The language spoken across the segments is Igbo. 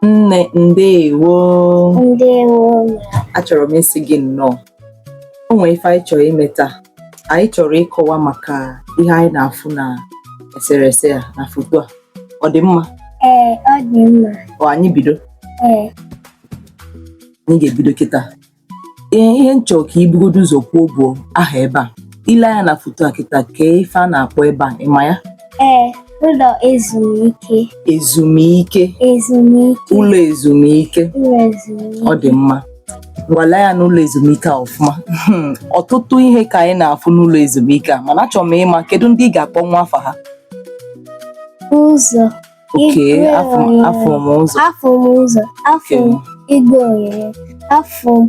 Nne, ndewo. Ndewo ma. Achọrọ m ịsị gị nnọọ. O nwere ife anyị chọrọ ime taa. Anyị chọrọ ịkọwa maka ihe anyị na-afụ na eserese a, na foto a. Ọ dị mma? Ee, ọ dị mma. Ọ anyị bido? Ee. Anyị ga-ebido kịta. Ee, ihe m chọrọ ka i bugodo ụzọ kwuo bụ aha ebe a. I lee anya na foto a kịta, kee ife a na-akpọ ebe a, ị ma ya? Ee, ụlọ ezumike. Ezumike. Ezumike. Ụlọ ezumike. Ụlọ ezumike. Ọ dị mma. Ngwa, lee anya n'ụlọ ezumike a ọfụma. Ọtụtụ ihe ka anyị na-afụ n'ụlọ ezumike a, mana achọrọ m ịma kedu ndị ị ga-akpọnwu afa ha? Ụzọ. Okay, Igwe afụ onyonyo. afụ m ụzọ. Afụ m ụzọ. Afụ m igwe onyonyo. Afụ m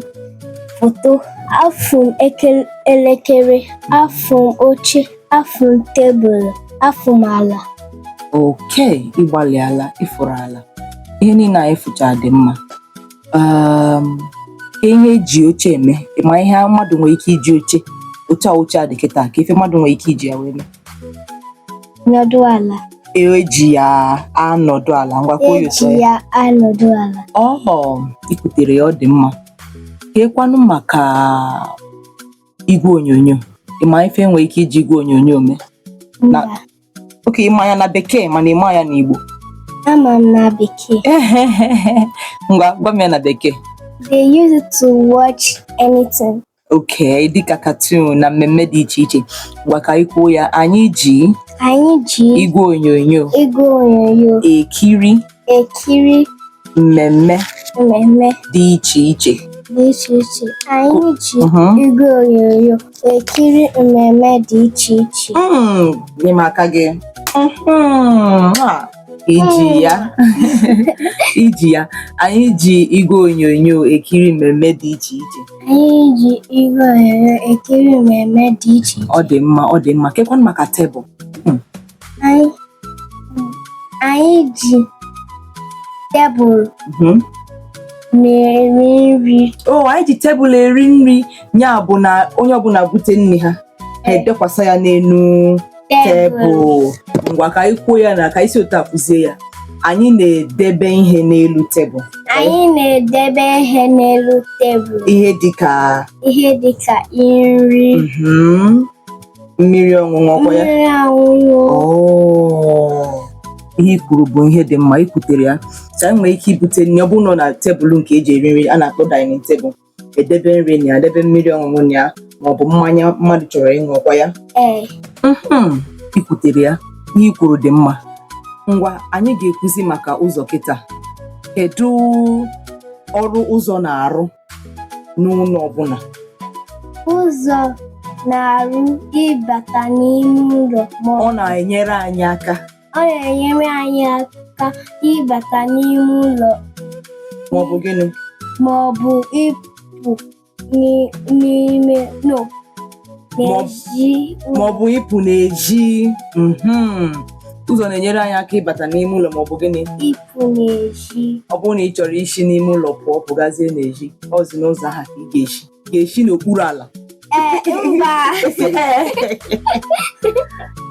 foto. Afụ m elekere. Afụ m oche. Afụ m tebụl. Afụ m ala. Okay, ị gbalịala, ị fụrụ ala. Ihe niile anyị fụchara dị mma. Ka ihe eji oche eme, ị ma ihe mmadụ nwere ike iji oche, oche a oche a dị kịta, ka ife mmadụ nwere ike iji ya wee mee? Nọdụ ala. Eji ya anọdụ ala. Ngwa, kwuo ya otu Eji ya anọdụ ala. Ọ ikwutere ya, ọ dị mma. Keekwanụ maka igwe onyonyo, ị ma ife nwere ike iji igwe onyonyo mee? Mba. Okay, ị ma ya na bekee, mana ị ma ya n'Igbo? Ama m na bekee. Ngwa, gwa m ya na bekee. They use it to watch anything. Okay, dịka cartoon na mmemme dị iche iche. Ngwa, ka anyị kwuo ya. Anyị ji Anyị ji igwe onyonyo igwe onyonyo ekiri ekiri mmemme mmemme dị iche iche. Dị iche iche. Anyị ji igwe onyonyo ekiri mmemme dị iche iche. Nye m aka gị. Ah, iji ya, iji ya. Anyị ji igwe onyonyo ekiri mmemme dị iche iche. Anyị ji igwe onyonyo ekiri mmemme dị iche iche. Ọ dị mma, ọ dị mma. Kekwanụ maka tebụl? Anyị ji tebụl na-eri nri. O anyị ji tebụl eri nri, ya bụ na onye ọbụla bute nri ha, ha edekwasa ya n'elu tebụl. Ngwa, ka anyị kwuo ya na ka anyị si otu a kụzie ya. Anyị na-edebe ihe n'elu tebụl. Anyị na-edebe ihe n'elu tebụl. Ihe dịka? Ihe dịka nri, Mmiri ọṅụṅụ, ọkwa ya? Mmiri ọṅụṅụ. Oh, ihe i kwuru bụ ihe dị mma, ikwutere ya. So anyị nwere ike ibute nri, ọ bụrụ na ọ na tebụl nke eji eri nri a na-akpọ dining table, edebe nri na ya, edebe mmiri ọṅụṅụ na ya, maọbụ mmanya mmadụ chọrọ ịṅụ, ọkwa ya? Ee. Ikwutere ya. Ihe i kwuru dị mma. Ngwa, anyị ga-ekwuzi maka ụzọ kịta. Kedu ọrụ ụzọ na-arụ n'ụlọ ọbụla? Ụzọ na-arụ ịbata n'ime ụlọ ma Ọ na-enyere anyị aka. Ọ na-enyere anyị aka ịbata n'ime ụlọ. Maọbụ gịnị? Ma ọ bụ ịpụ n'ime, no, n'ezi ụlọ. Maọbụ ịpụ n'ezi. Ụzọ na-enyere anyị aka ịbata n'ime ụlọ maọbụ gịnị? Ịpụ n'ezi. Ọ bụrụ na ị chọrọ isi n'ime ụlọ pụọ, pụgazie n'ezi, ọzi n'ụzọ ahụ ka ị ga-esi n'okpuru ala. Ee, mba.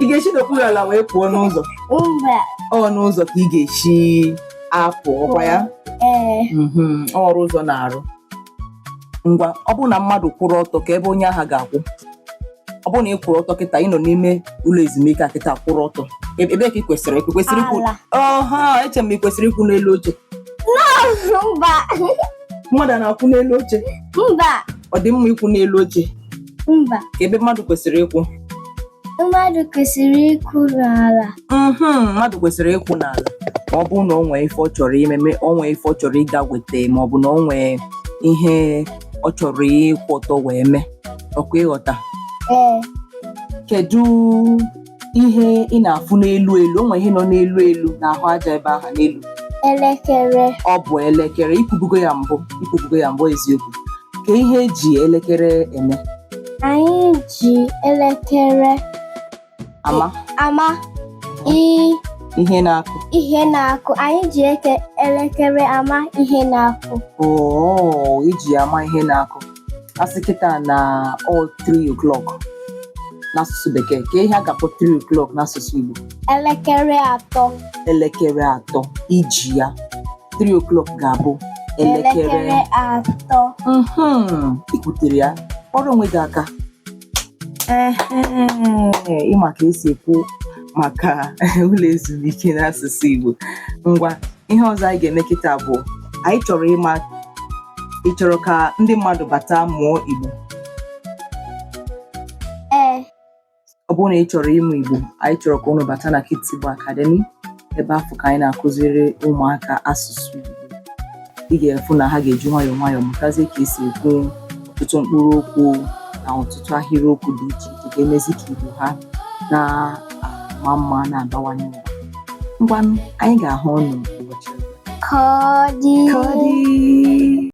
Ị ga-esi n'okpuru ala wee pụọ n'ụzọ? Mba. Ọ n'ụzọ ka ị ga-esi apụ, ọkwa ya? Ee. Ọrụ ụzọ na-arụ. Ngwa, ọ bụrụ na mmadụ kwụrụ ọtọ, ka ebe onye ahụ ga-akwụ? Ọ bụrụ na ị kwụrụ ọtọ kịta, ị nọ n'ime ụlọ ezumike a kịta, kwụrụ ọtọ, ebe ka ị kwesịrị ịkwụ? Kwesịrị ịkwụ? Ala. Ọha, eche m ị kwesịrị ịkwụ n'elu oche. Mba. Mmadụ a na-akwụ n'elu oche? Mba. Ọ dị mma ịkwụ n'elu oche? Mba. Ka ebe mmadụ kwesịrị ịkwụ? Mmadụ kwesịrị ịkwụ n'ala. Mmadụ kwesịrị ịkwụ n'ala ma ọ bụrụ na o nwee ife ọ chọrọ ime, o nwee ife ọ chọrọ ịga weta, ma ọ bụ na o nwee ihe ọ chọrọ ịkwụ ọtọ wee mee, ọkwa ịghọta? Ee. Kedu ihe ị na-afụ n'elu elu? O nwee ihe nọ n'elu elu n'ahụ aja ebe ahụ n'elu. Elekere. Ọ bụ elekere. Ikwubugo ya mbụ, ikwubugo ya mbụ, eziokwu. Ka ihe eji elekere eme? Anyị ji elekere ama ama ihe na-akụ. Ihe na-akụ. Anyị ji elekere ama ihe na-akụ. Oo, iji ya ama ihe na-akụ. Asị kịta na ọ 3 o'clock n'asụsụ bekee, ka ihe a ga-akpọ 3 o'clock n'asụsụ Igbo? Elekere 3. Elekere 3. Iji ya 3 o'clock ga-abụ elekere Elekere 3. Ikwutere ya, kpọrọ onwe gị aka. Ehe, ịma ka esi ekwu maka ụlọ ezumike n'asụsụ Igbo. Ngwa, ihe ọzọ anyị ga-eme kịta bụ anyị chọrọ ịma, ị chọrọ ka ndị mmadụ bata mụọ Igbo? Ee. Ọ bụrụ na ị chọrọ ịmụ Igbo, anyị chọrọ ka unu bata na Kids Igbo Academy. Ebe afụ ka anyị na-akụziri ụmụaka asụsụ Igbo. Ị ga-efu na ha ga-eji nwayọọ nwayọọ mụtazie ka esi ekwu ọtụtụ mkpụrụ okwu na ọtụtụ ahịrịokwu dị iche iche ga-emezi ka Igbo ha na-ama mma, na-abawanye ụba. Ngwanụ, anyị ga-ahụ unu ụbọchị ọzọ. Ka ọ dị. Ka ọ dị.